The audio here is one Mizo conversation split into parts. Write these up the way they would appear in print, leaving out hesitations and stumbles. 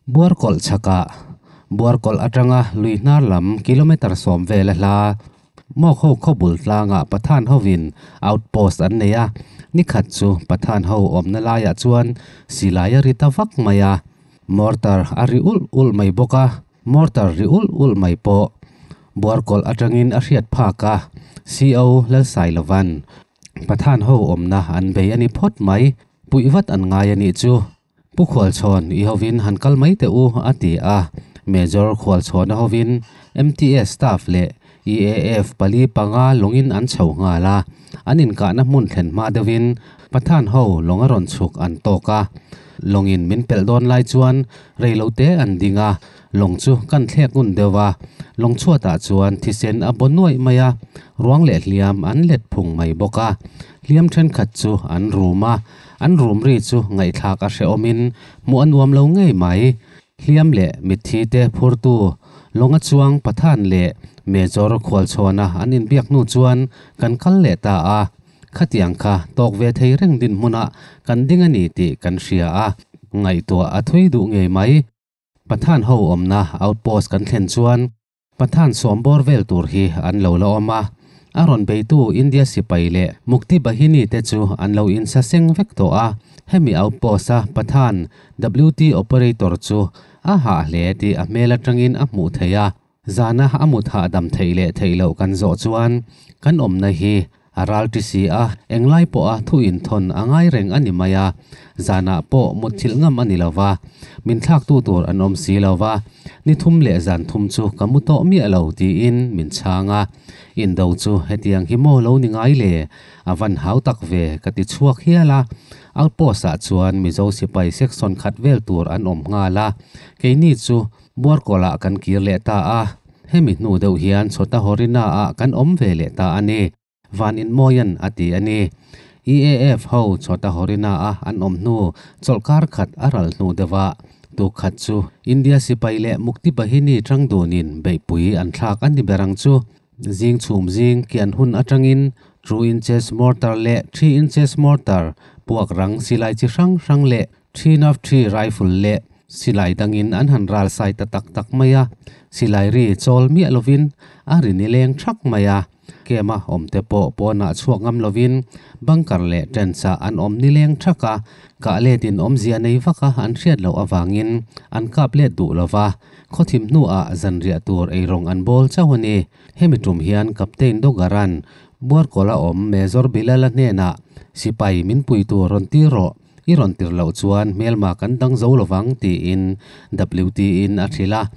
Buarkawlh chhakah, Buarkawlh atanga lui hnar lam kilometre sawm vel a hla. Mawk ho khaw bul tlangah Pathan hovin outpost an nei a, nikhat chu Pathan ho awmna laiah chuan silai a ri ta vak mai a, mortar a ri ulh ulh mai bawk a, mortar ri ulh ulh mai pawh Buarkawlh atangin a hriat phak a, CO Lalsailovan Pathan ho awmna an bei a ni phawt mai, puih vat an ngai a nih chu. Pu Khualchhawn i hovin han kal mai teh u, a ti a. Major Khualchhawna hovin MTS staff leh EAF pali panga lawngin an chho nghal a. An inkahna hmun thlen hma deuhin Pathan ho lawng a rawn chhuk an tawk a. Lawngin min pelh dawn lai chuan reilote an ding a, lawng chu kan thlek ngun deuh a. Lawng chhuatah chuan thisen a baw nuaih mai a, ruang leh hliam an let phung mai bawk a. Hliam thenkhat chu an rum a. An rum ri chu ngaihthlak a hrehawmin hmuh a nuam lo ngei mai. Hliam leh mitthi te phurtu Lawnga chuang Pathan leh Major Khualchhawna an inbiak hnu chuan kan kal leh ta a. Khatiang kha tawk ve thei reng dinhmunah kan ding a ni tih kan hria a, ngaihtuah a thui duh ngei mai. Pathan ho awmna outpost kan thlen chuan Pathan sawm bawr vel tur hi an lo la awm a, a rawn beitu India sipai leh Mukti Bahini te chu an lo insa seng vek tawh a, hemi outpost a Pathan WT operator chu a hah hle tih a hmel atangin a hmuh theih a, zana a mut hahdam theih leh theih loh kan zawh chuan kan awmna hi A ral ti si a, englai pawha thu inthawn a ngai reng a ni mai a, zanah pawh mutthilh ngam a ni lo va, min thlaktu tur an awm si lo va, ni thum leh zan thum chu ka mu tawh miah lo tiin min chhang a, indo chu hetiang hi maw lo ni ngai le, a van hau tak ve ka ti chhuak hial a, outpost ah chuan Mizo sipai section khat vel tur an awm nghal a, keini chu Buarkawlah kan kir leh ta a. Hemi hnu deuh hian chhawta Horina ah kan awm ve leh ta a ni. Van Inmawian a ti a ni. EAF ho chhawta Horina a an awm hnu chawlhkar khat a ral hnu deuh a, tuk khat chu India sipai leh Mukti Bahini tang dunin beihpui an thlak a ni ber ang chu. Zing chhum zing kian hun atangin two inches mortar leh three inches mortar puak rang silai chi hrang hrang leh Thin of Three rifle leh silai dangin an han ral sai ta tak tak mai a, silai ri chawl miah lovin a ri nileng thak mai a, Kema awmte pawh pawnah chhuak ngam lovin bunker leh tents ah an awm nileng thak a, kah letin awmzia nei vaka an hriat loh avangin an kap let duh lova, khawthim hnuah zanriah tur eirawng an bawl chauh a ni. Hemi tum hian Captain Dogaran Buarkawla awm Major Bilal-a hnenah sipai min pui tur rawn tir rawh. I rawn tir loh chuan hmelma kan dang zo lovang tiin WT in a hrilh a.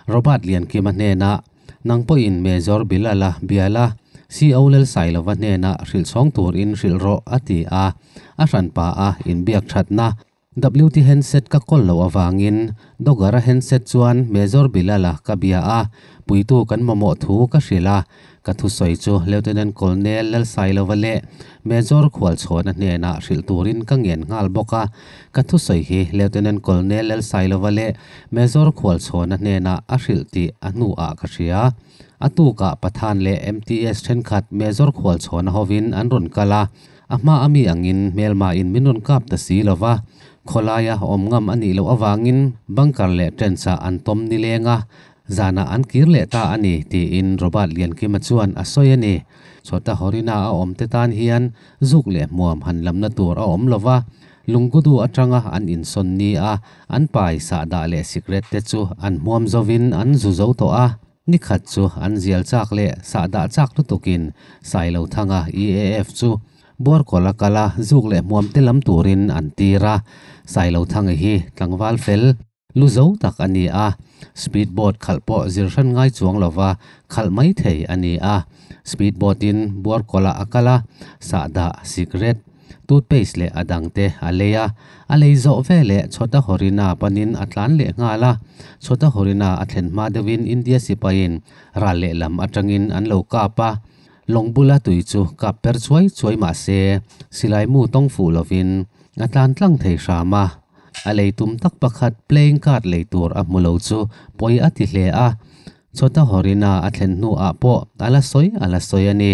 Robert Liankima hnenah, Nang pawhin Major Bilal-a biala CO Lalsailova hnenah hrilh chhawng turin hrilh rawh a ti a. A hranpa a inbiak thatna WT handset ka kawl loh avangin Dogger-a handset chuan Major Bilal-a ka bia a, puitu kan mamawh thu ka hrilh a. Ka thusawi chu Lieutenant Colonel Lalsailova leh Major Khualchhawna hnenah hrilh turin ka ngen nghal bawk a. Ka thusawi hi Lieutenant Colonel Lalsailova leh Major Khualchhawna hnenah a hrilh tih a hnuah ka hria. A tukah Pathan leh MTS thenkhat Major Khualchhawna hovin an rawn kal a, a hma ami angin hmelma in min rawn kap ta si lova. Khawlaia awm ngam a nih loh avangin bunker leh trench-ah an tawm nileng a, Zanah an kir leh ta a ni, tiin Robert Liankima chuan a sawi a ni. Chhawta Horina a awmte tan hian zuk leh hmuam han lamna tur a awm lo va, Lunggudu atanga an insawn ni a, an pai sahdah leh sikret te chu an hmuam zovin an zu zo tawh a. Ni khat chu an zial chak leh sahdah chak lutukin Sailothanga EAF chu Buarkawla kal a, zuk leh hmuam te lam turin an tir a. Sailothanga hi tlangval fel. Lu zo tak a ni a, speed boat khalh pawh zir hran ngai chuang lova khalh mai thei a ni a. Speed boat-in Buarkawlah a kal a, sahdah, sikret, toothpaste leh a dangte a lei a. A lei zawh veleh Chhota Horina panin a tlan leh nghal a. Chhota Horina a thlen hma deuhin India sipaiin ral lehlam atangin an lo kap a. Lawng bula tui chu kap per chuai chuai mah se silai mu tawng fuh lovin a tlan tlang thei hram a. A lei tum tak pakhat playing card lei tur a hmu lo chu pawi a ti hle a, Chhawta Horina a thlen hnuah pawh a la sawi a la sawi a ni.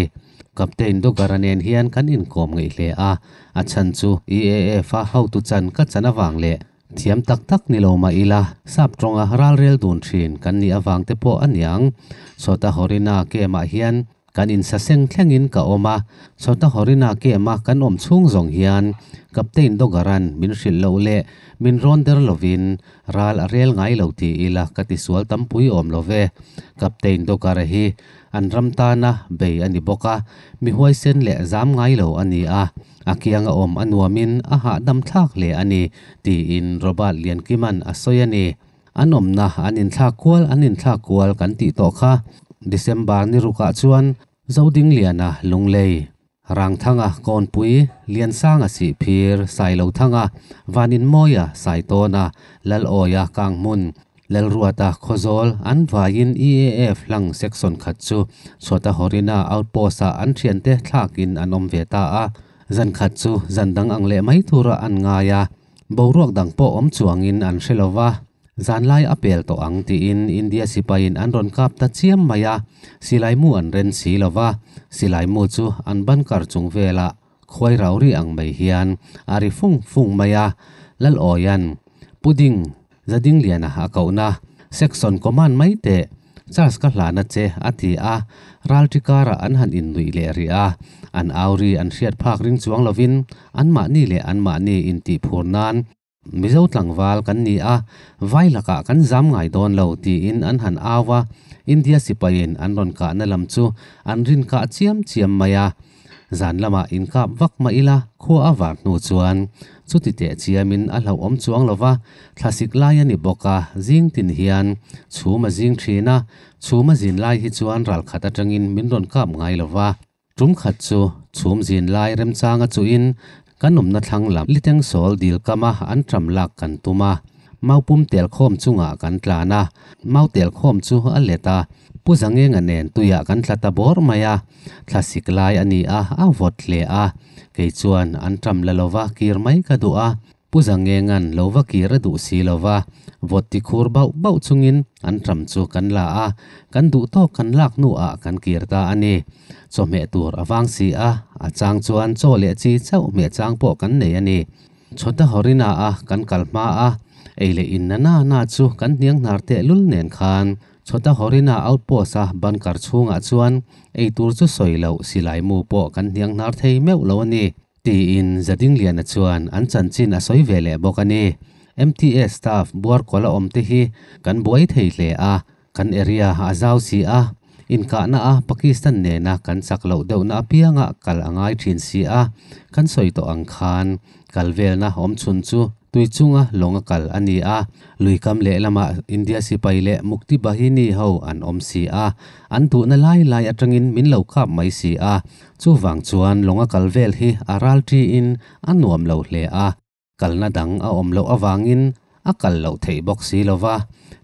Captain Duggar-a nen hian kan inkawm ngeih hle a, a chhan chu EAF-a hotu chan ka chan avang leh Thiam tak tak ni lo mah ila, sap tawnga ral rel dun thin kan nih avang te pawh a niang. Chhawta Horina camp-ah hian kan insaseng thlengin ka awm a, Chhawta Horina camp-a kan awm chhung zawng hian Captain Dogaran min hrilh loh leh min rawn der lovin ral a rel ngai lo ti ila ka tisual tampui awm lo ve. Captain Dogara hi an ram tana bei a ni bawk a, mi huaisen leh zam ngai lo a ni a, a kianga awm a nuamin a hahdam thlak hle a ni, tiin Robert Liankima'n a sawi a ni. An awmna an inthlak kual an inthlak kual kan tih tawh kha. December ni rukah chuan Zodingliana Lunglei, Rangthanga Kawnpui, Liansanga Sihphir, Sailothanga, Vaninmawia Saitawna, Lalawia Kanghmun, Lalruata Khawzawl an vaiin EAF hlang section khat chu Chhuata Horina outpost-ah an thiante thlakin an awm ve ta a. Zan khat chu zan dang ang leh mai tura an ngai a, boruak dang pawh awm chuangin an hre lo va. Zanlai a pel tawh ang tiin India sipaiin an rawn kap ta chiam mai a, silai mu an ren si lo va, silai mu chu an ban kar chung velah khuai rau ri ang mai hian a ri fung fung mai a, Lalawian Pudding Zadingliana a kohna Section Command mai teh Charles ka hlana che a ti a, ralṭi karah an han innuih leh rih a, an au ri an hriat phak ring chuang lovin anmahni leh anmahni intihphur nan Mizo tlangval kan ni a, vai lakah kan zam ngai dawn lo tiin an han au a, India sipaiin an rawn kahna lam chu an rin kah chiam chiam mai a. Zan lamah inkap vak mah ila khua a var hnu chuan chuti teh chiamin a hlauhawm chuang lo va, thlasik lai a ni bawk a, zing tin hian chhum a zing thin a, chhum a zin lai hi chuan ralkhat atangin min rawn kap ngai lo va. Tum khat chu chhum zin lai remchanga chuhin kan awmna thlang lam Litengsawl dil kama an ṭam lak kan tum a, maupum tel khawm chungah kan tlan a, mau tel khawm chu a let a, Pu Zangenga nen tuiah kan tla ta bawr mai a, thlasik lai a ni a, a vawt hle a, kei chuan an ṭam la lova kir mai ka duh a, Pu Zangenga'n lo va kir a duh si lo va, vawt ti khur bauh bauh chungin an ṭam chu kan la a, kan duh tawk kan lak hnuah kan kir ta a ni. Chawhmeh tur a vang si a, a chang chuan chaw leh chi chauh hmeh chang pawh kan nei a ni. Chhawta Horina a kan kal hma a, ei leh in na na na chu kan hniang hnar teh lul nen khan Chhawta Horina outpost a bunker chhungah chuan ei tur chu sawi loh silai mu pawh kan hniang hnar thei meuh lo a ni. Tiin Zadingliana chuan an chanchin a sawi ve leh bawk a ni. MTA staff buarkuala awm te hi kan buai thei hle a, kan area a zau si a, inkahna a Pakistan nena kan chak loh deuhna apianga kal a ngai thin si a, kan sawi tawh ang khan kal velna awm chhun chu Tui chunga lawng a kal a ni a, lui kam lehlamah India sipai leh Mukti Bahini ho an awm si a, an duhna lai lai atangin min lo kap mai si a, chuvang chuan lawng a kal vel hi a ral ṭiin a nuam lo hle a, kalna dang a awm loh avangin a kal loh theih bawk si lo va,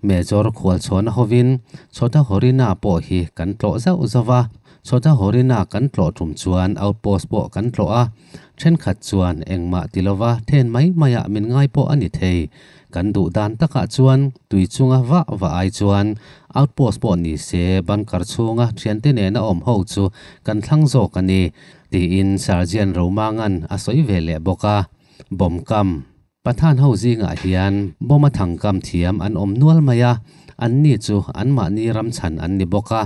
Major Khualchhawna hovin Chhota Horina pawh hi kan tlawh zauh zauh va, Chhota Horina kan tlawh tum chuan outpost pawh kan tlawh a, Thenkhat chuan engmah ti lova then mai maiah min ngai pawh a ni thei. Kan duh dan takah chuan tui chunga vah vah ai chuan outpost pawh ni se bunker chhunga thiante nena awm ho chu kan thlang zawk a ni, tiin Sergeant Romanga'n a sawi ve leh bawk a. Bomb kam. Pathan ho zingah hian bomb a thangkam thiam an awm nual mai a, anni chu anmahni ram chhan an ni bawk a,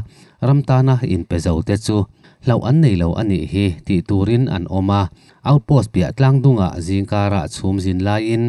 ram tana inpe zo te chu hlauh an nei lo a nih hi tih turin an awm a. Outpost piah tlang dungah zingkarah chhum zin laiin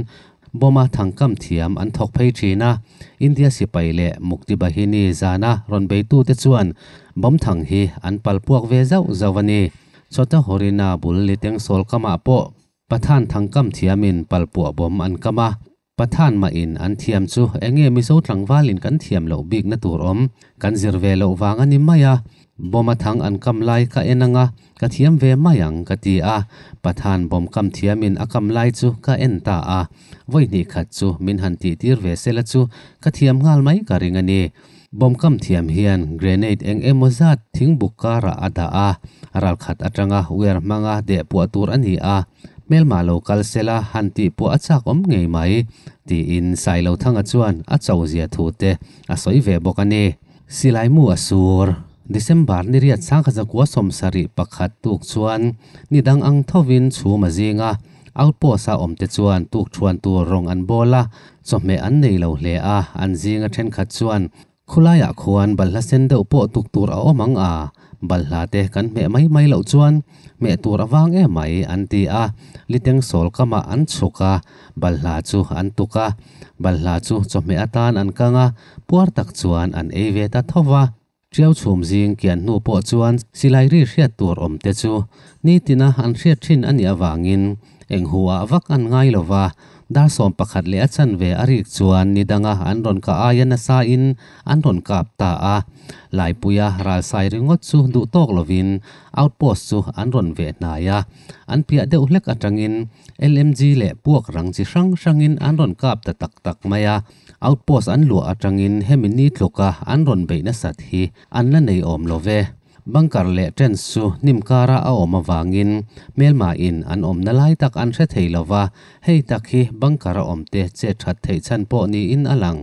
bomb a thangkam thiam an thawk phei thin a, India sipai leh Mukti Bahini zana rawn beitute chuan bomb thang hi an pal puak ve zauh zauh a ni. Chawta Horina bul Litengsawl kamah pawh Pathan thangkam thiamin palpuah bawm an kam a, Pathan mahin an thiam chu enge Mizo tlangvalin kan thiam loh bikna tur awm kan zir ve loh vang a ni mai a, bawm a thang an kam lai ka en anga ka thiam ve mai ang ka ti a, Pathan bawm kam thiamin a kam lai chu ka en ta a, vawi hnih khat chu min han tihtir ve sela chu ka thiam nghal mai ka ring a ni. Bomb kam thiam hian grenade eng emaw zat thingbuk karah a dah a, ralkhat atanga wer hmanga deh puah tur a ni a, hmelma lo kal sela han tih puah a chak awm ngei mai, tiin Sailothanga chuan a cho zia thu te a sawi ve bawk a ni. Silai mu a sur. December ni riat sangkhat zakua 71 tuk chuan ni dang ang thovin chhum a zing a. Outpost-a awmte chuan tukṭhuan tur rawng an bawl a, chawhmeh an nei lo hle a, an zinga ṭhenkhat chuan Khulaiah khuan balhla sen deuh pawh tuk tur a awm ang a, balhla te kan hmeh mai mai loh chuan hmeh tur a vang em mai an ti a, liteng sawl kamah an chhuk a, balhla chu an tuk a, balhla chu chawhmeh atan an kang a, puar tak chuan an ei ve ta tho va. Ṭiau chhum zing kian hnu pawh chuan silai ri hriat tur awm te chu nitina an hriat ṭhin a nih avangin eng hu ah vak an ngai lo va, dar 11 leh a chanve a rik chuan ni danga an rawn kah aia nasa in an rawn kap ta a. Laipuia ralsai ringawt chu duh tawk lovin outpost chu an rawn veh hnai a, an piah deuh hlek atangin LMG leh puak rang chi hrang hrangin an rawn kap ta tak tak mai a. Outpost an luah atangin hemi ni tluka an rawn beih nasat hi an la nei awm lo ve. Bunker leh trench chu hnim kara a awm avangin hmelma in an awmna lai tak an hre thei lo va, hei tak hi bunker a awmte chet that theih chhan pawh niin a lang.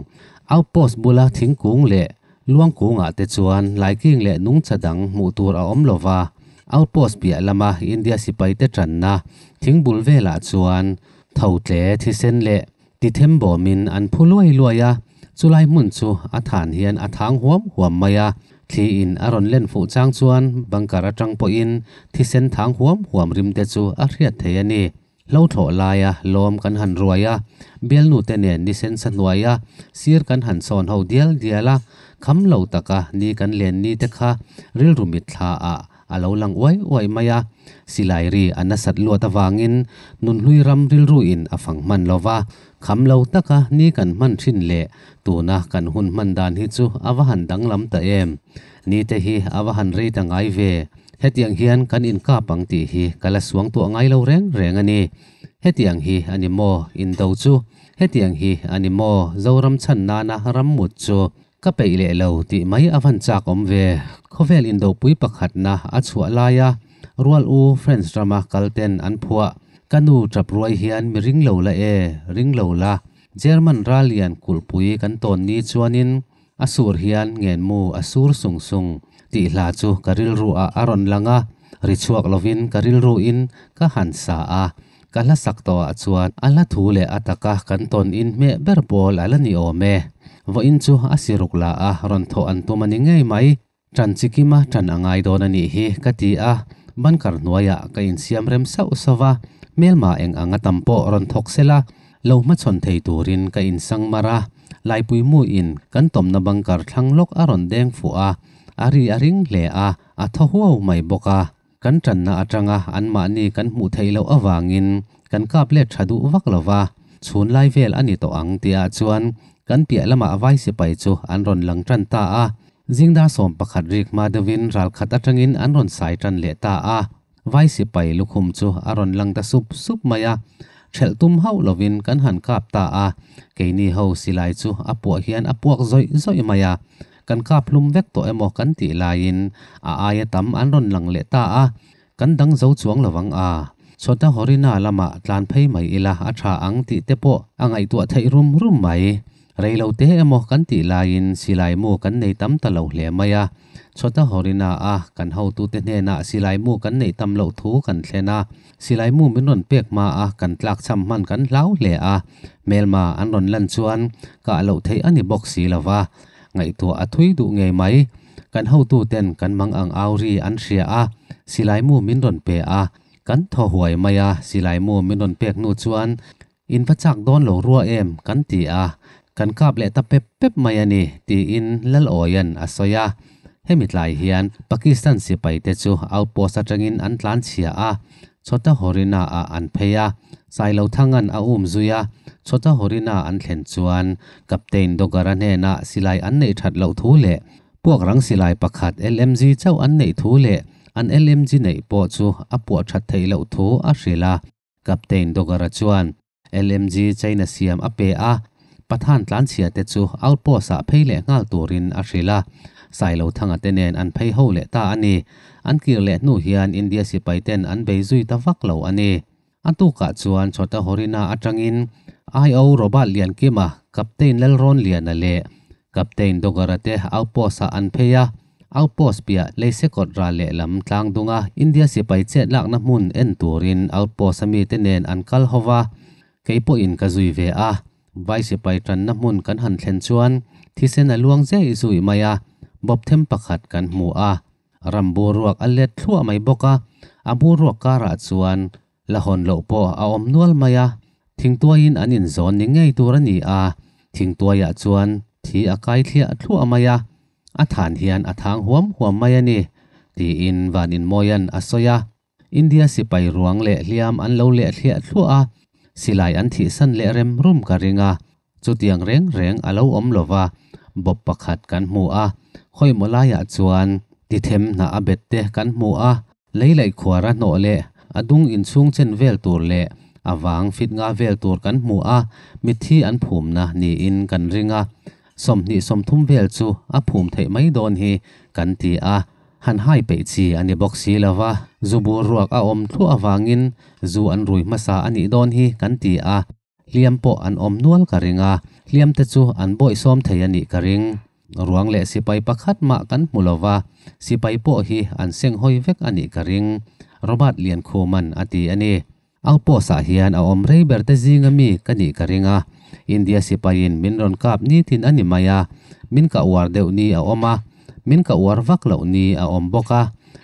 Outpost bula thingkung leh luangkungah te chuan laiking leh nungcha dang hmuh tur a awm lo va, outpost piah lama India sipaite tanna thingbul velah chuan tho tle thisen leh Tithem bawmin an phu luai luai a, chulai hmun chu a than hian a thang huam huam mai a, thli in a rawn len fuh chang chuan bunker atang pawhin thisen thang huam huam rim te chu a hriat thei a ni. Hlo thlawh laia lawm kan han ruai a, bialnu te nen ni sen sa hnuai a, sir kan han sawn ho dial dial a, kham lo taka ni kan len ni te kha rilru mitthla ah A lo lang uai uai mai a, silai ri a nasat luat avangin nunhlui ram rilru in a fang hman lo va, kham lo taka ni kan hman thin leh tuna kan hun hman dan hi chu a va han danglam ta em. Ni te hi a va han rei ta ngai ve. Hetiang hian kan inkap ang tih hi ka la suang tuah ngai lo reng reng a ni. Hetiang hi a ni maw indo chu? Hetiang hi a ni maw Zoram chhan nana ram mut chu? Ka peih leh lo tih mai a van chak awm ve. Khawvel indopui pakhatna a chhuah laia Rual U French rama kal ten an phuah. Ka nu tap ruai hian mi ring lo la e, ring lo la. German rallian kulhpui kan tawn ni chuanin a sur hian ngenmu a sur sung sung tih hla chu ka rilru ah a rawn lang a, ri chhuak lovin ka rilru in ka han sa a. Ka hla sak tawhah chuan a hla thu leh a taka kan tawn in hmeh ber pawl a la ni awm e. Vawiin chu a siruk la a rawn thawh an tum a ni ngei mai. Ṭan chi kima ṭan a ngai dawn a nih hi ka ti a, bunker hnuaiah ka insiam rem sauh sauh va, hmelma eng ang a tam pawh rawn thawk sela, lo hmachhawn thei turin ka insang mar a, Laipui muin kan tawmna bunker thlang lawk a rawn deng fuh a, a ri a ring hle a, a thaw huau mai bawk a. Kan tanna atanga anmahni kan hmuh theih loh avangin kan kap let tha duh vak lo va, chhun lai vel a ni tawh ang tihah chuan kan piah lamah vai sipai chu an rawn lang tan ta a. Zingdar 11 rik hma deuhin ral khat atangin an rawn sai tan leh ta a. Vai sipai lukhum chu a rawn lang ta sup sup mai a. Thelh tum hauh lovin kan han kap ta a, keini ho silai chu a puah hian a puak zawih zawih mai a. Kan kap hlum vek tawh emaw kan tih laiin a aia tam an rawn lang leh ta a, kan dang zo chuang lo ang a. Chhawta Horina lamah tlan phei mai ila a tha ang tih te pawh a ngaihtuah theih rum rum mai. Rei lo te emaw kan tih laiin silai mu kan nei tam ta lo hle mai a. Chhawta Horina a kan hotute hnenah silai mu kan neih tam loh thu kan thlen a. Silai mu min rawn pek hma a kan tlak cham hman kan hlau hle a. Hmelma an rawn lan chuan kah loh theih a ni bawk si lo va. Ngaihtuah a thui duh ngei mai. Kan hotuten kan mang ang au ri an hria a, silai mu min rawn pe a, kan thaw huai mai a, silai mu min rawn pek hnu chuan in va chak dawn lo rua em kan ti a, kan kap leh ta pep pep mai a ni, tiin Lalawian a sawi a. Hemi tlai hian Pakistan sipai te chu outpost atangin an tlan chhia a, Chhota Horina ah an phei a, Sailothanga'n a um zui a, Chhota Horina an thlen chuan Captain Dogara hnenah silai an neih that loh thu leh puak rang silai pakhat LMG chauh an neih thu leh an LMG neih pawh chu a puah that theih loh thu a hrilh a. Captain Dogara chuan LMG China siam a pe a, Pathan tlanchhia te chu outpost ah phei leh nghal turin a hrilh a, Sailothanga te nen an phei ho leh ta a ni. An kir leh hnu hian India sipai ten an bei zui ta vak lo a ni. A tukah chuan Chhota Horina atangin IO Robert Liankima, Captain Lalrawnliana leh Captain Dogara te outpost ah an phei a. Outpost piah Leisekawt ral lehlam tlang dunga India sipai chet lakna hmun en turin outpost a mite nen an kal ho va, kei pawhin ka zui ve a. Vai sipai tanna hmun kan han thlen chuan thisen a luang zei zui mai a, bawp them pakhat kan hmu a. Ram boruak a let thluah mai bawk a, a boruak karah chuan la hawn loh pawh a awm nual mai a. Thingtuaiin an inzawn ni ngei tur a ni a, thingtuaiah chuan thi a kai thliah thluah mai a, a than hian a thang huam huam mai a ni, tiin Van Inmawia'n a sawi a. India sipai ruang leh hliam an lo leh thliah thluah a, silai an thihsan leh rem rum ka ring a, chutiang reng reng a lo awm lo va, bawp pakhat kan hmu a, khawimaw laiah chuan tithem hnah a bet te kan hmu a, lei laih khuar a hnawh leh a dung inchhung chen vel tur leh a vang fit nga vel tur kan hmu a, mitthi an phumna niin kan ring a, 20 30 vel chu a phum theih mai dawn hi kan ti a, han hai peih chi a ni bawk si lo va, zu bur ruak a awm thluah avangin zu an rui hmasa a nih dawn hi kan ti a, hliam pawh an awm nual ka ring a, hliam te chu an bawihsawm thei a nih ka ring. Ruang leh sipai pakhat mah kan hmu lo va, sipai pawh hi an senghawi vek a nih ka ring, Robert Liankhuma'n a ti a ni. Outpost-ah hian a awm rei ber te zinga mi ka nih ka ring a, India sipaiin min rawn kap nitin a ni mai a, min ka uar deuh ni a awm a, min ka uar vak loh ni a awm bawk a,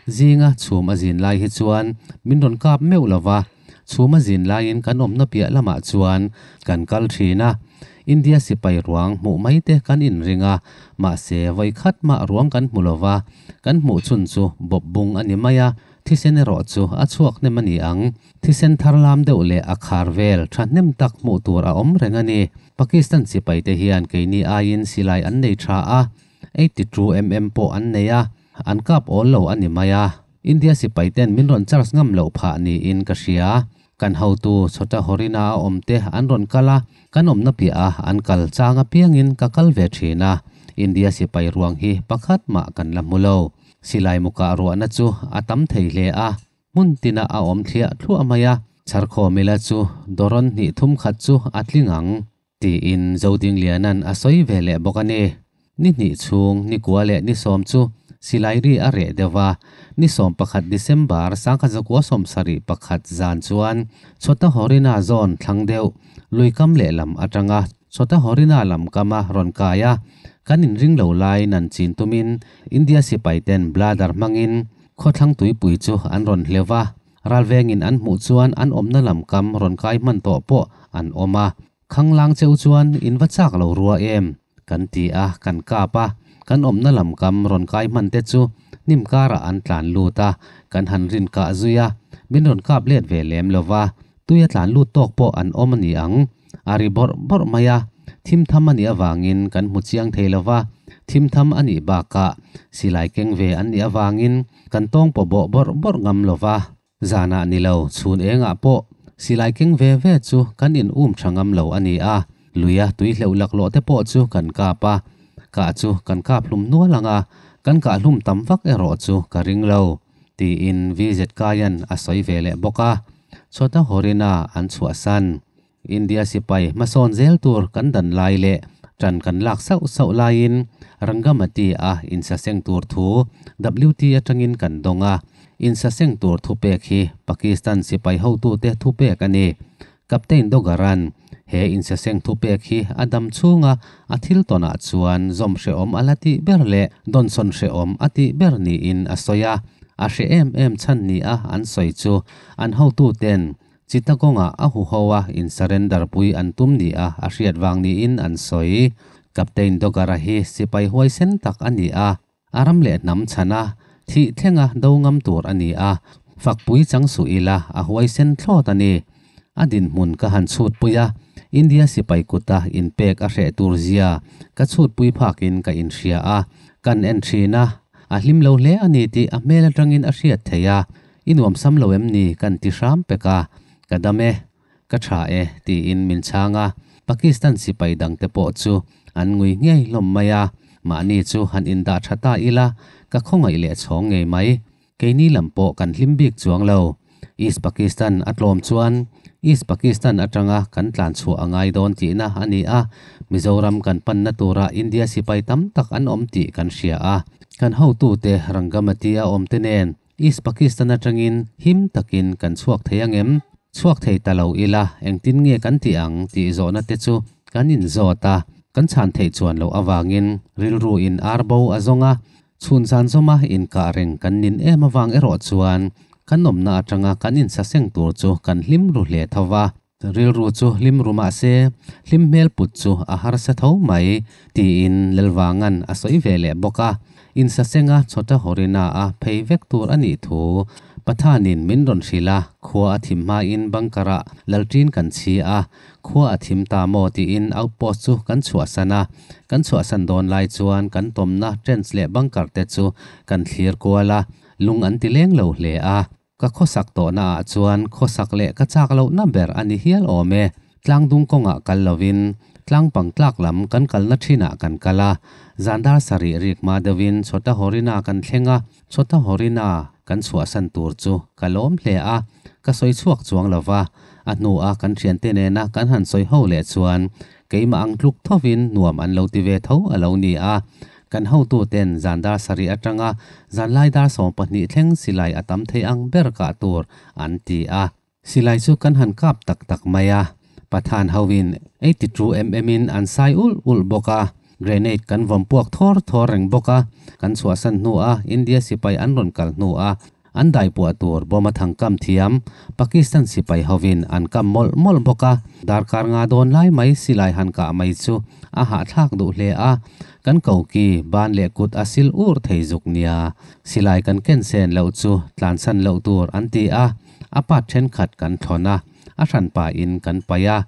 zinga chhum a zin lai hi chuan min rawn kap meuh lo va, chhum a zin laiin kan awmna piah lamah chuan kan kal thin a, India sipai ruang hmuh mai te kan inring a, mahse vawi khat mah ruang kan hmu lo va, kan hmuh chhun chu bawp bung a ni mai a. Thisen erawh chu a chhuak hnem a ni ang. Thisen thar lam deuh leh a khar vel thahnem tak hmuh tur a awm reng a ni. Pakistan sipaite hian keini aiin silai an nei tha a, 82 mm pawh an nei a, an kap awl lo a ni mai a. India sipaiten min rawn charge ngam loh phah niin ka hria. Kan hotu Chhota Horina a awm te an rawn kal a, kan awmna piah a an kal chang apiangin ka kal ve thin a, India sipai ruang hi pakhat mah kan la hmu lo. Silai mukah ruahna chu a tam thei hle a, hmun tina a awm thliah thluah mai a, chharkhawm ila chu dawrawn hnih thum khat chu a tling ang. Tiin Zodingliana'n a sawi ve leh bawk a ni. Ni hnih chhung, ni kua leh ni sawm chu silai ri a reh deuh va, ni 11 December 1971 zan chuan Chhota Horina zawn thlang deuh lui kam lehlam atanga Chhota Horina lam kama rawn kai a, kan inring lo lai nan chin tumin India sipaiten bladder hmangin khawthlang tuipui chu an rawn hleuh va. Ralvengin an hmuh chuan an awmna lam kam rawn kai hman tawh pawh an awm a. Khanglang cheu chuan in va chak lo rua em? Kan ti a, kan kap a. Kan awmna lam kam rawn kai hman te chu hnim karah an tlan lut a, kan han rin kah zui a, min rawn kap let ve lem lo va, tui a tlan lut tawk pawh an awm a ni ang. A ri bawrh bawrh mai a, thim tham a nih avangin kan hmu chiang thei lo va, thim tham a nih bakah silai keng ve an nih avangin kan tawng pawh bawh bawrh bawrh ngam lo va, zanah ni lo chhun engah pawh silai keng ve ve chu kan in um tha ngam lo a ni a, luia tui hleuh laklawh te pawh chu kan kap a, kah chu kan kap hlum nual ang a, kan kah hlum tam vak erawh chu ka ring lo, tiin VZKayan a sawi ve leh bawk a, chhuata Horina an chhuahsan. India sipai hmasawn zel tur kan dan lai leh ṭan kan lak sauh sauh laiin Rangamati-a insaseng tur thu WT aṭangin kan dawng a, insaseng tur thupek hi Pakistan sipai hotute thupek a ni. Captain Dogaran he insaseng thupek hi a dam chhunga a thil tawnah chuan zawm hrehawm a la tih ber leh dawnsawn hrehawm a tih ber niin a sawi a, a hre em em chhan nia an sawi chu an hotuten Chittagong-ah a huho a in surrender pui an tum ni a a hriat vang niin an sawi. Captain Dogara hi sipai huaisen tak a ni a, a ram leh hnam chhan a, thih thlenga do ngam tur a ni a, fakpui chang suh ila a huaisen thlawt a ni. A dinhmun ka han chhutpui a, India sipai kuta inpek a hreh tur zia ka chhutpui phakin ka inhria a, kan en thin a, a hlim lo hle a ni tih a hmel atangin a hriat theih a, I nuam sam lo em ni kan ti hram pek a, ka dam e, ka tha e tiin min chhang a, Pakistan sipai dangte pawh chu an ngui ngei hlawm mai a, mahni chu han indah tha ta ila ka khawngaih leh chhawng ngei mai, keini lam pawh kan hlim bik chuang lo. East Pakistan a tlawm chuan East Pakistan atanga kan tlan chhuah a ngai dawn tihna a ni a, Mizoram kan panna turah India sipai tam tak an awm tih kan hria a. Kan hotute Rangamati a awmte nen East Pakistan atangin him takin kan chhuak thei ang em? Chhuak thei ta lo ila engtin nge kan tih ang tih zawhna te chu kan inzawt a, kan chhan theih chuan loh avangin rilru in ar bo a zawng a, chhun zan zawma inkah reng kan nin em avang erawh chuan kan awmna atanga kan insaseng tur chu kan hlim ru hle tho va. Rilru chu hlim ru mah se hlim hmel put chu a harsa tho mai tiin Lalvanga'n a sawi ve leh bawk a. Insasenga chawta Horina a phei vek tur a nih thu Pathanin min rawn hrilh a, khua a thim hmain bunker-ah lalṭin kan chhi a, khua a thim ta maw tiin outpost chu kan chhuahsan a. Kan chhuahsan dawn lai chuan kan tawmna trench leh bunker te chu kan thlir kual a, lung an ti leng lo hle a. Ka khawsak tawhna ah chuan khawsak leh ka chak lohna ber a ni hial awm e. Tlangdung kawngah kal lovin tlang pang tlak lam kan kalna thinah kan kal a. Zan dar sarih rik hma deuhin Chhota Horina kan thleng a, Chhota Horina kan chhuahsan tur chu ka lawm hle a, ka sawi chhuak chuang lo va. A hnua kan thiante nena kan han sawi ho leh chuan keimah ang tluk thovin nuam an lo ti ve tho a lo ni a. Kan hotuten zan dar sarih atanga zanlai dar 12 thleng silai a tam thei ang ber kah tur an ti a. Silai chu kan han kap tak tak mai a, Pathan hoin 82 mm in an sai ulh ulh bawk a, grenade kan vawm puak thawr thawr reng bawk a, kan chhuahsan hnu a India sipai an rawn kal hnu a An daipuah tur bawm a thang kam thiam, Pakistan sipai hovin an kam mawlh mawlh bawk a, darkar nga dawn lai mai silai han kah mai chu a hahthlak duh hle a, kan koki ban leh kut a sil ur thei zuk nia, silai kan ken sen loh chu tlansan loh tur an ti a, a part thenkhat kan thlawn a, a hranpa in kan paih a,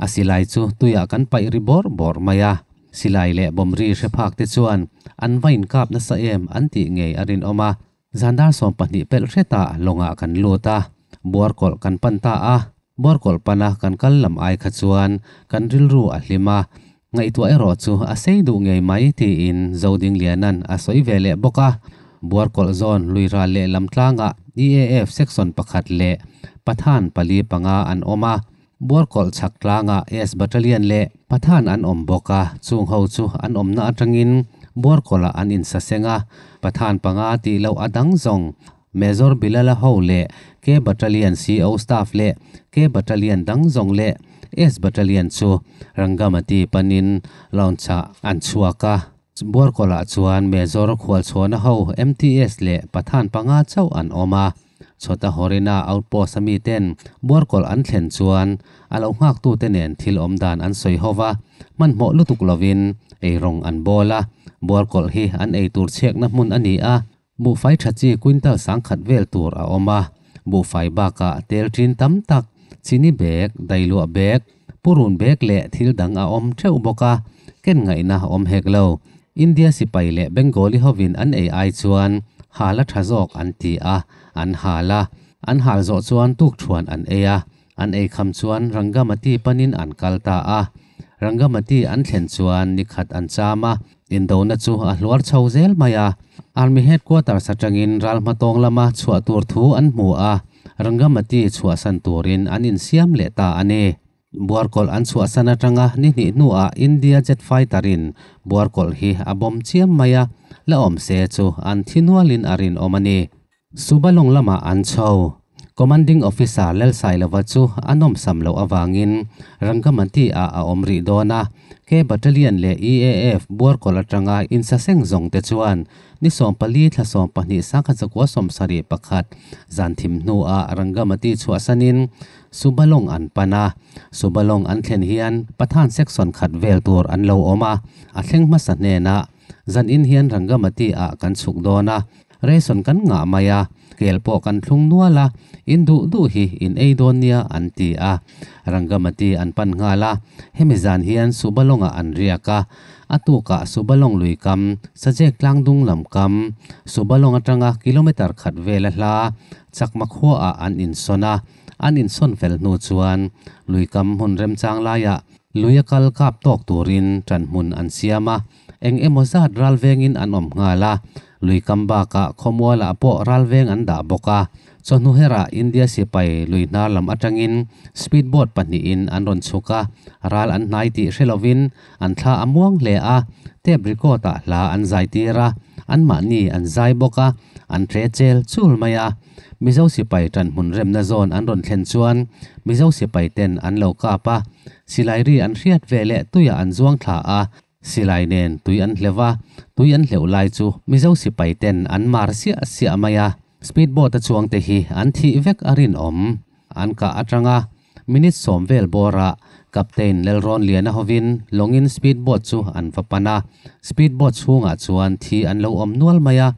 a silai chu tuiah kan paih ri bawrh bawrh mai a. Silai leh bawmri hre phak te chuan an va inkap nasa em an tih ngei a rinawm a. Zan dar 12 pelh hretah lawngah kan lut a, buarkawlh kan pan ta a. Buarkawlh pana kan kal lam ai kha chuan kan rilru a hlim a, ngaihtuah erawh chu a sei duh ngei mai tiin Zodingliana'n a sawi ve leh bawk a. Buarkawlh zawn lui ral leh lam tlangah EAF section pakhat leh Pathan pali panga an awm a. Buarkawlh chhak tlangah S Battalion leh Pathan an awm bawk a, chung ho chu an awmna atangin Buarkawlhah an insaseng a, Pathan panga tih loh a dang zawng Major Bilal-a ho leh K Battalion CO staff leh K Battalion dang zawng leh S Battalion chu Rangamati panin launch-ah an chhuak a. Buarkawlhah chuan Major Khualchhuana ho MTS leh Pathan panga chauh an awm a. Chhawta Horina outpost a miten Buarkawlh an thlen chuan a lo nghaktute nen thil awm dan an sawi ho va, hmanhmawh lutuk lovin ei rawng an bawl a, Buarkawlh hi an ei tur chhiakna hmun a ni a, buhfai tha chi quintal sangkhat vel tur a awm a, buhfai bakah tel ṭin tam tak, chini bag, dailuah bag, purun bag leh thil dang a awm theuh bawk a, ken ngaihna awm hek lo. India sipai leh Bengali hovin an ei ai chuan hal a tha zawk an ti a, an hal a. An hal zawh chuan tukṭhuan an ei a, an ei kham chuan Rangamati panin an kal ta a. Rangamati an thlen chuan ni khat an cham a, indona chu a hluar chho zel mai a. Army headquarters atangin ral hmatawng lama chhuah tur thu an hmu a, Rangamati chhuahsan turin an insiam leh ta a ni. Buarkawlh an chhuahsan atanga ni hnih hnuah India jet fighter-in Buarkawlh hi a bomb chiam mai a, la awm se chu an thi nualin a rinawm a ni. Subalong lamah an chho. Commanding Officer Lalsailova chu a nawmsam loh avangin Rangamati-ah a awm rih dawn a, K Battalion leh EAF Buarkawlh atanga insaseng zawng te chuan ni 14 thla 12 sangkhat zakua 71 zan thim hnuah Rangamati chhuahsanin Subalong an pan a, Subalong an thlen hian Pathan section khat vel tur an lo awm a, a thleng hmasa hnenah zan in hian Rangamati ah kan chhuk dawn a, ration kan ngah mai a, kel pawh kan thlung nual a, in duh duh hi in ei dawn nia an ti a, Rangamati an pan nghal a, hemi zan hian Subalong ah an riak a, a tukah Subalong lui kam, Sajek tlangdung lam kam, Subalong atanga kilometer khat vel a hla, Chakma khua ah an insawn a, an insawn fel hnu chuan lui kam hmun remchang laiah lui a kal kap tawk turin ṭan hmun an siam a, eng emaw zat ral vengin an awm nghal a. Lui kam bakah khawmualah pawh ralveng an dah bawk a. Chawhnu herah India sipai lui hnar lam atangin speed boat pahnihin an rawn chhuk a, ral an hnai tih hre lovin an thla a muang hle a, tape record ah hla an zai tir a, anmahni an zai bawk a, an tle chel chul mai a. Mizo sipai ṭanhmun remna zawn an rawn thlen chuan Mizo sipai ten an lo kap a, silai ri an hriat ve leh tuiah an zuang thla a, Silai nen tui an hleuh a, tui an hleuh lai chu Mizo sipai ten an mar siah siah mai a, speed boat a chuang te hi an thih vek a rinawm. An kah atanga minute sawm vel bawrah Captain Lalrawnliana hovin lawngin speed boat chu an va pan a, speed boat chhungah chuan thi an lo awm nual mai a,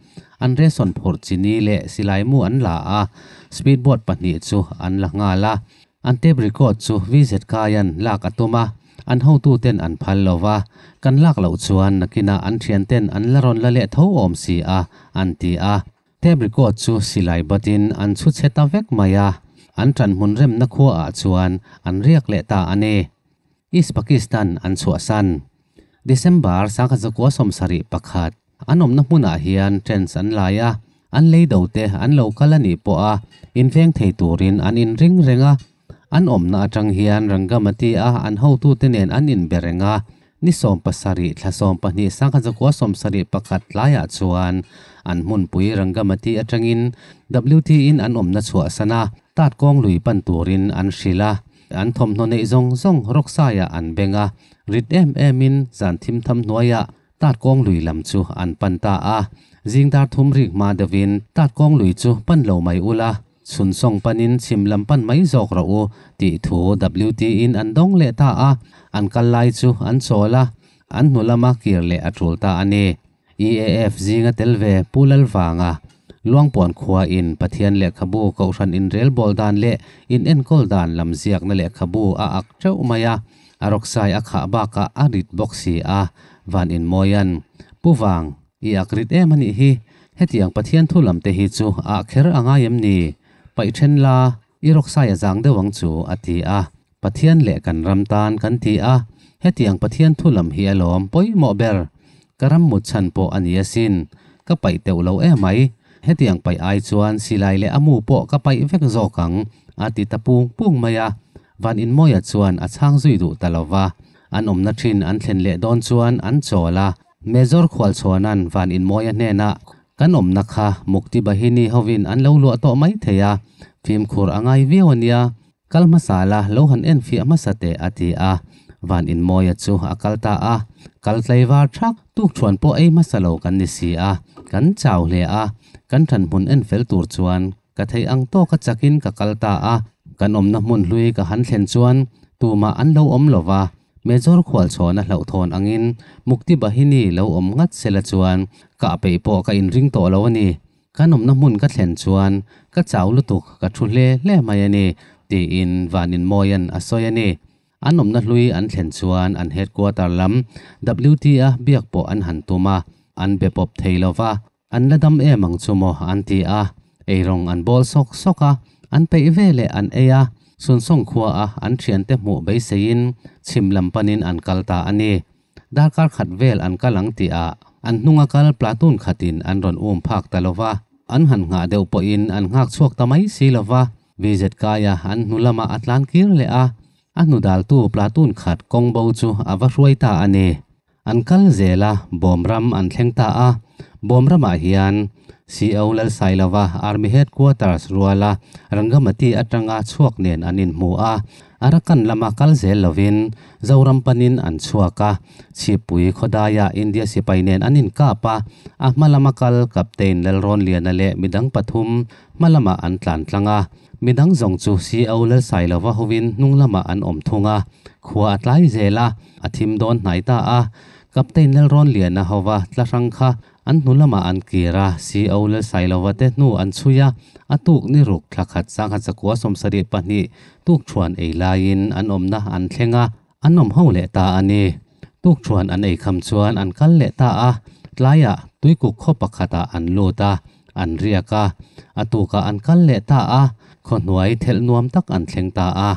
an ration phurh chini leh silai mu an la a, speed boat pahnih chu an la nghal a. An tape record chu VZK-a'n lak a tum a, an hotuten an phal lo va, kan lak loh chuan nakinah an thianten an la rawn la leh tho awm si a, an ti a. Tape record chu silai batin an chhu chhe ta vek mai a, an ṭanhmun remna khuaah chuan an riak leh ta a ni. East Pakistan an chhuahsan. December 1971. An awmna hmunah hian tents an lai a, an lei do te an lo kal a nih pawh a inveng thei turin an inring reng a. An awmna atang hian Rangamati a an hotute nen an inbe reng a, ni 17 thla 12 1971 tlaiah chuan an hmunpui Rangamati atangin WT in an awmna chhuahsan a, tat kawng lui pan turin an hrilh a. An thawmhnaw neih zawng zawng rawksaiah an beng a, rit em emin zan thim tham hnuaiah Tat kawng lui lam chu an pan ta a, zing dar thum rik hma deuhin tat kawng lui chu pan lo mai ula, chhun sawng panin chhim lam pan mai zawk rawh u tih thu WT in an dawng leh ta a, an kal lai chu an chawl a, an hnu lama kir leh a tul ta a ni. EAF zinga tel ve Pu Lalvanga, Luangpuan khua in Pathian lehkhabu Kohhran inrelbawl dan leh inenkawl dan lam ziakna lehkhabu a ak teuh mai a, A rawksai a khah bakah a rit bawk si a, van inmawian, Pu Vang, i ak rit em a nih hi, hetiang Pathian thu lam te hi chu ah kher a ngai em ni? Paih then la, i rawksai a zang deuh ang chu, a ti a. Pathian leh kan ram tan kan ti a, hetiang Pathian thu lam hi alawm pawimawh ber. Ka ram mut chhan pawh a ni asin, ka paih teuh lo emai, hetiang paih ai chuan silai leh a mu pawh ka paih vek zawk ang, a ti ta pung pung mai a. Van Inmawia chuan a chhang zui duh ta lo va, an awmna thin an thlen leh dawn chuan an chawl a. Major Khualchhuana'n Van Inmawia hnenah, Kan awmna kha Mukti Bahini hovin an lo luah tawh mai thei a, fimkhur a ngai viau a nia, kal hmasa la lo han enfiah hmasa teh a ti a. Van Inmawia chu a kal ta a, kal tlaivar thak tukṭhuan pawh ei hmasa lo kan ni si a, kan chau hle a, kan ṭanhmun enfel tur chuan Ka theih ang tawka chakin ka kal ta a, kan awmna hmun hlui ka han thlen chuan tumah an lo awm lo va, Major khualchhawna hlauhthawn angin Mukti Bahini lo awm ngat sela chuan kah peih pawh ka inring tawh lo a ni. Kan awmna hmun ka thlen chuan ka chau lutuk ka thu hle hle mai a ni, tiin Vaninmawia'n a sawi a ni. An awmna hlui an thlen chuan an headquarter lam WT-a biak pawh an han tum a, an be pawp thei lo va. An la dam em ang chu maw an ti a, eirawng an bawl sawk sawk a, an peih ve leh an ei a, Sunsawng khua a an thiante hmuh beiseiin chhim lam panin an kal ta a ni. Darkar khat vel an kal ang tih ah an hnunga kal platoon khatin an rawn um phak ta lo va, an han nghah deuh pawhin an nghak chhuak ta mai si lo va, VZK-a an hnu lamah a tlan kir leh a, a hnudaltu platoon khat kawng bo chu a va hruai ta a ni. An kal zel a, bawm ram an thleng ta a. Bawm ramah hian CO Lalsailova Army Headquarters ruala Rangamati atanga chhuak nen an inhmu a. Arakan lama kal zel lovin Zoram panin an chhuak a. Chhippui khawdaiah India sipai nen an inkap a. A hma lama kal Captain Lalrawnliana leh midang pathum hma lamah an tlan tlang a. Midang zawng chu CO Lalsailova hovin hnung lamah an awm thung a. Khua a tlai zel a, a thim dawn hnai ta a. Captain Lalrawnliana hova tla hrang kha an hnu lamah an kir a, CO Lalsailova te hnu an chhui a, a tuk ni ruk thla khat 1972 tukṭhuan ei laiin an awmna an thleng a, an awm ho leh ta a ni. Tukṭhuan an ei kham chuan an kal leh ta a, tlaiah tuikuk khaw pakhatah an lut a, an riak a, a tukah an kal leh ta a, khawhnuai thelh nuam tak an thleng ta a.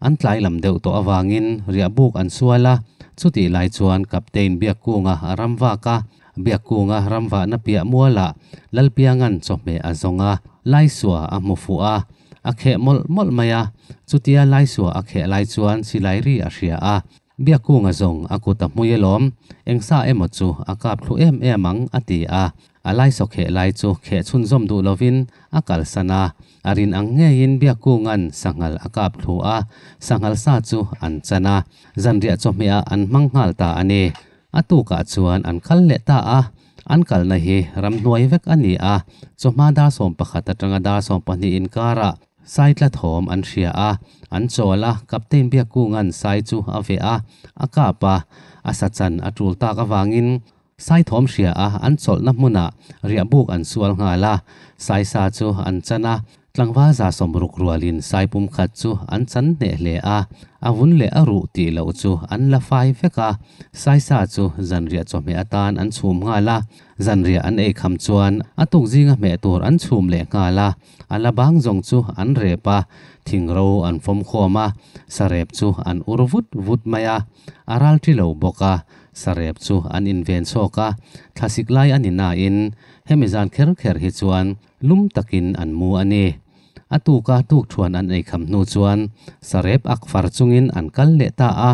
An tlai lam deuh tawh avangin riahbuk an sual a, chutih lai chuan Captain Biakkunga a ram vak a. Biakkunga ramvahna piah mualah Lalpianga'n chawhmeh a zawng a, Laisua a hmu fuh a, a kheh mawlh mawlh mai a. Chutia Laisua a kheh lai chuan silai ri a hria a, Biakkunga zawng a kut a hmui alawm, eng sa emaw chu a kap thlu em em ang a ti a. A laisaw kheh lai chu kheh chhunzawm duh lovin a kalsan a, a rin ang ngeiin Biakkunga'n sanghal a kap thlu a, sanghal sa chu an chan a, zanriah chawhmehah an hmang nghal ta a ni. A tukah chuan an kal leh ta a, an kalna hi ramhnuai vek a ni a, chawhma dar 11 atanga dar 12 inkarah sai tla thawm an hria a, an chawl a, Captain Biakkunga'n sai chu a veh a, a kap a, a sa chan a tul tak avangin Sai thawm hria a an chawlhna hmunah riahbuk an sual nghal a, sai sa chu an chan a, tlangval 60 rualin sai pum khat chu an chan hneh hle a, a vun leh a ruh tih loh chu an la fai vek a, sai sa chu zanriah chawhmeh atan an chhum nghal a, zanriah an ei kham chuan a tuk zinga hmeh tur an chhum leh nghal a, a la bang zawng chu an rep a, thingro an fawm khawm a, sarep chu an ur vut vut mai a, a ral ṭi lo bawk a. Sarep chu an inven chhawk a, thlasik lai a ni nain hemi zan kher kher hi chuan lum takin an mu a ni. A tuka tukthuan an eikham hnu chuan sarep ak far chungin an kal leh ta a,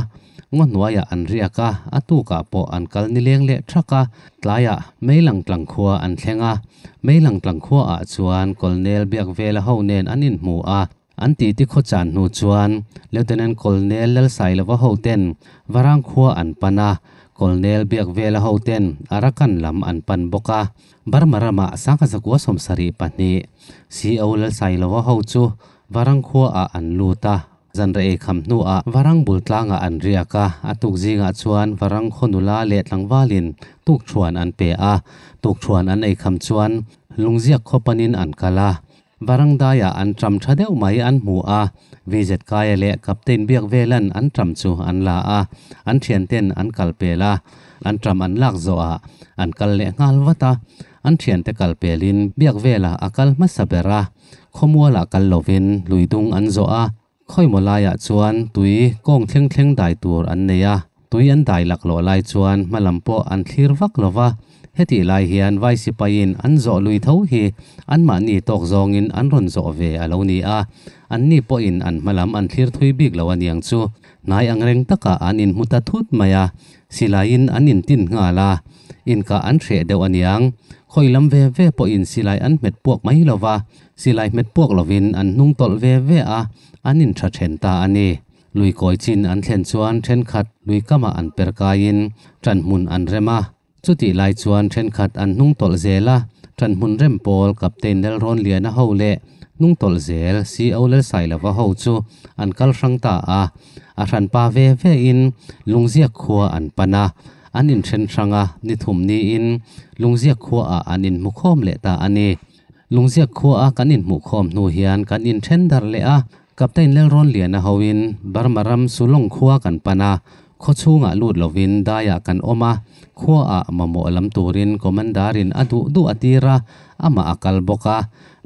ngaw hnuaiah an riak a, a tukah pawh an kal nileng leh thak a, tlaiah Meilang tlang khua an thleng a, Meilang tlang khuaah chuan Colonel Biakvela ho nen an inhmu a, An titi khaw chan hnu chuan Lieutenant Colonel Lalsailova hoten Varang khua an pan a, Colonel Biakvela hoten Arakan lam an pan bawk a. Burma ramah 1972 CO Lalsailova ho chu Varang khuaah an lut a, zanreh ei kham hnuah Varang bul tlangah an riak a, a tuk zingah chuan Varang khaw nula leh tlangvalin tukṭhuan an pe a, tukṭhuan an ei kham chuan Lungziak khaw panin an kal a. Varangdaiah an ṭam ṭha deuh mai an hmu a, VZ Kaia leh Captain Biakvelan an ṭam chu an la a, an ṭhianten an kal pel a, an ṭam an lak zawhah an kal leh nghal vat a, an ṭhiante kal pelin Biakvela a kal hmasa ber a, khawmualah kal lovin luidung an zawh a, Khawimaw laiah chuan tui kawng thleng thleng dai tur an nei a, tui an dai laklawh lai chuan hma lam pawh an thlir vak lo va, hetih lai hian vai sipaiin an zawh lui tho hi anmahni tawk zawngin an rawn zawh ve a lo ni a, anni pawhin an hma lam an thlir thui bik lo aniang chu hnai angreng takah an inhmu ta thut mai a, silaiin an intin nghal a, inkah an hreh deuh aniang, khawi lam ve ve pawhin silai an hmet puak mai lo va, Silai hmet puak lovin an hnung tawlh ve ve a, an intha then ta a ni. Lui kawi chin an thlen chuan thenkhat lui kamah an per kaiin ṭanhmun an rem a. Chutih lai chuan thenkhat an hnung tawlh zel a, ṭanhmun rem pawl Captain Lalrawnliana ho leh hnung tawlh zel CO Lalsailova ho chu an kal hrang ta a. A hranpa ve vein Lungziak khua an pan a, an inthen hrang a, ni thum niin Lungziak khuaah an inhmukhawm leh ta a ni. Lungziak khua a kan inhmuhkhawm hnu hian kan inthen darh leh a, Captain Lalrawnliana hoin Burma ram Sulong khua kan pan a, khaw chhungah lut lovin daiah kan awm a, khuaah mamawh lam turin Commander-in a duh duh a tir a, amah a kal bawk a.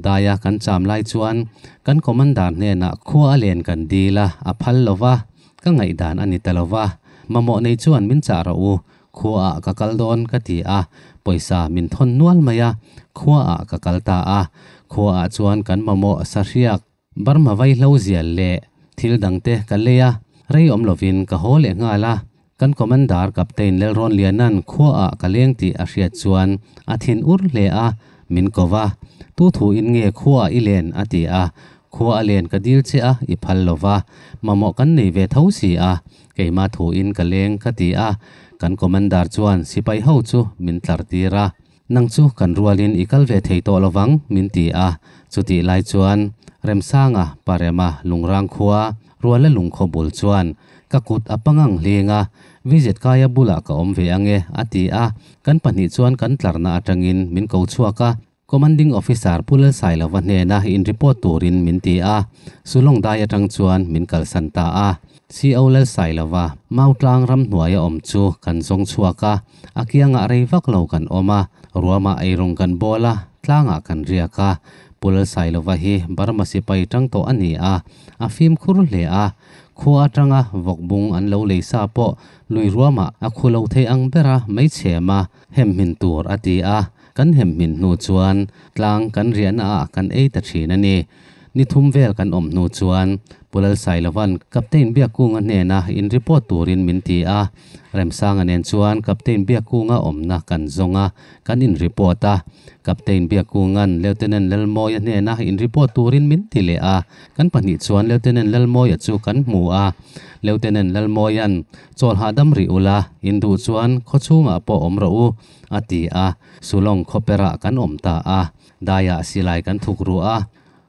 Daia kan cham lai chuan kan Commander hnenah khua a len kan dil a, a phal lo va, ka ngaihdan a ni ta lo va, mamawh nei chuan min chah rawh u, Khuaah ka kal dawn ka ti a, pawisa min thawn nual mai a, khuaah ka kal ta a. Khuaah chuan kan mamawh sahriak, Burma vaihlo zial leh thil dangte ka lei a, rei awm lovin ka haw leh nghal a. Kan Commander Captain Lalrawnliana'n khuaah ka leng tih a hriat chuan a thin ur hle a, min ko va. Tu thu in nge khuaah i len? a ti a. Khua a len ka dil che a, i phal lo va, mamawh kan nei ve tho si a. Keimah thuin ka leng ka ti a, kan commander chuan sipai ho chu min tlar tir a, nang chu kan rualin i kal ve thei tawh lovang min ti a, chutih lai chuan Remsanga, Parema, Lungrang khua, Ruala lungkhaw bul chuan ka kut a pangang hling a, Visit Kaia bulah ka awm ve ange a ti a, kan pahnih chuan kan tlarna atangin min ko chhuak a, Commanding Officer Pu Lalsailova hnena in report turin min ti a, Sulong dai atang chuan min kalsan ta a. CO Lalsailova, Mautlang ramhnuaia awm chu kan zawng chhuak a, a kiangah rei vak lo kan awm a, ruamah eirung kan bawl a, tlangah kan riak a. Pu Lalsailova hi Burma sipai tang tawh a ni a, a fimkhur hle a. Khua atanga vawk bung an lo lei sa pawh lui ruamah a khu lo thei ang bera mai chhem a, hem hmin tur a ti a. Kan hem hmin hnu chuan tlang kan riahna ah kan ei ta thin a ni. Ni thum vel kan awm hnu chuan Pu Lalsailova'n Captain Biakkunga hnena in report turin min ti a. Remsanga nen chuan Captain Biakkunga awmna kan zawng a, kan in report a. Captain Biakkunga'n Lieutenant Lalmawia hnena in report turin min ti leh a. Kan pahnih chuan Lieutenant Lalmawia chu kan hmu a. Lieutenant Lalmawia'n, Chawl hahdam rih ula, in duh chuan khawchhungah pawh awm rawh u, a ti a. Sulong khawperah kan awm ta a. Daiah silai kan thuk ruah a.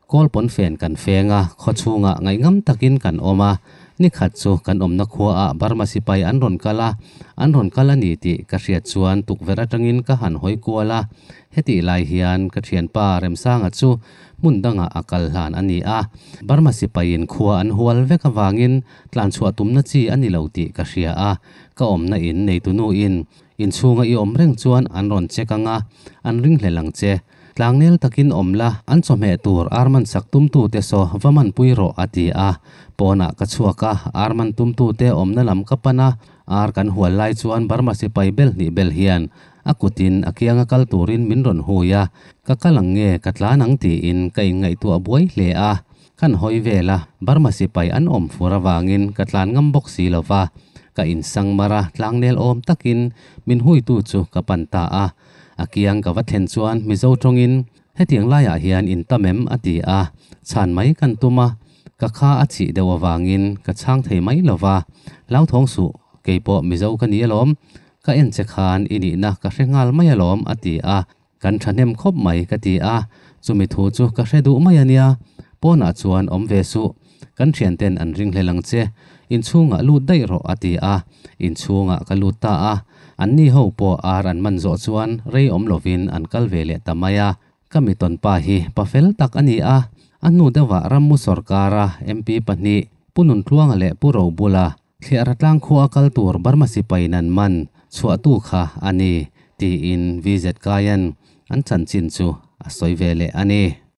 Kawl pawn fen kan feng a, khaw chhungah ngaihngam takin kan awm a. Ni khat chu kan awmna khuaah Burma sipai an rawn kal a, an rawn kal a ni tih ka hriat chuan tukverh atangin ka han hawi kual a. Hetih lai hian ka thianpa Remsanga chu hmun dangah a kal hlan a ni a. Burma sipaiin khua an hual vek avangin tlanchhuah tumna chi a ni lo tih ka hria a. Ka awmna in neitunuin inchhunga i awm reng chuan an rawn check ang a, an ringhlel ang che. Tlangnel takin awm la, an chawhmeh tur ar man sak tumtute saw va manpui rawh a ti a. Pawnah ka chhuak a, ar man tumtute awmna lam ka pan a, ar kan hual lai chuan Burma sipai bel hnih bel hian a kutin a kianga kal turin min rawn hui a, ka kal ang nge ka tlan ang tiin ka inngaihtuah buai hle a. Kan hawi vel a, Burma sipai an awm fur avangin ka tlan ngam bawk si lo va, ka insang mar a, tlangnel awm takin min huitu chu ka pan ta a. A kiang ka va thlen chuan Mizo tawngin, Hetiang laiah hian in tam em? a ti a. Chhan mai kan tum a, ka kha a chih deuh avangin ka chhang thei mai lo va. Hlauthawng suh, kei pawh Mizo ka ni alawm. Ka en che khan i nihna ka hre nghal mai alawm, a ti a. Kan thahnem khawp mai, ka ti a. Chumi thu chu ka hre duh mai a nia. Pawnah chuan awm ve suh. Kan thianten an ringhlel ang che. Inchhungah lut daih rawh, a ti a. Inchhungah ka lut ta a. Anni ho pawh ar an man zawh chuan rei awm lovin an kal ve leh ta mai a. Ka mi tawnpa hi pa fel tak a ni a. A hnu deuhah Rammu sawrkara MP pahnih, Pu Nuntluanga leh Pu Robula thliah ratlang khua a kal tur Burma sipai nan man chhuahtu kha a ni, tiin VZ Kayan an chanchin chu a sawi ve leh a ni.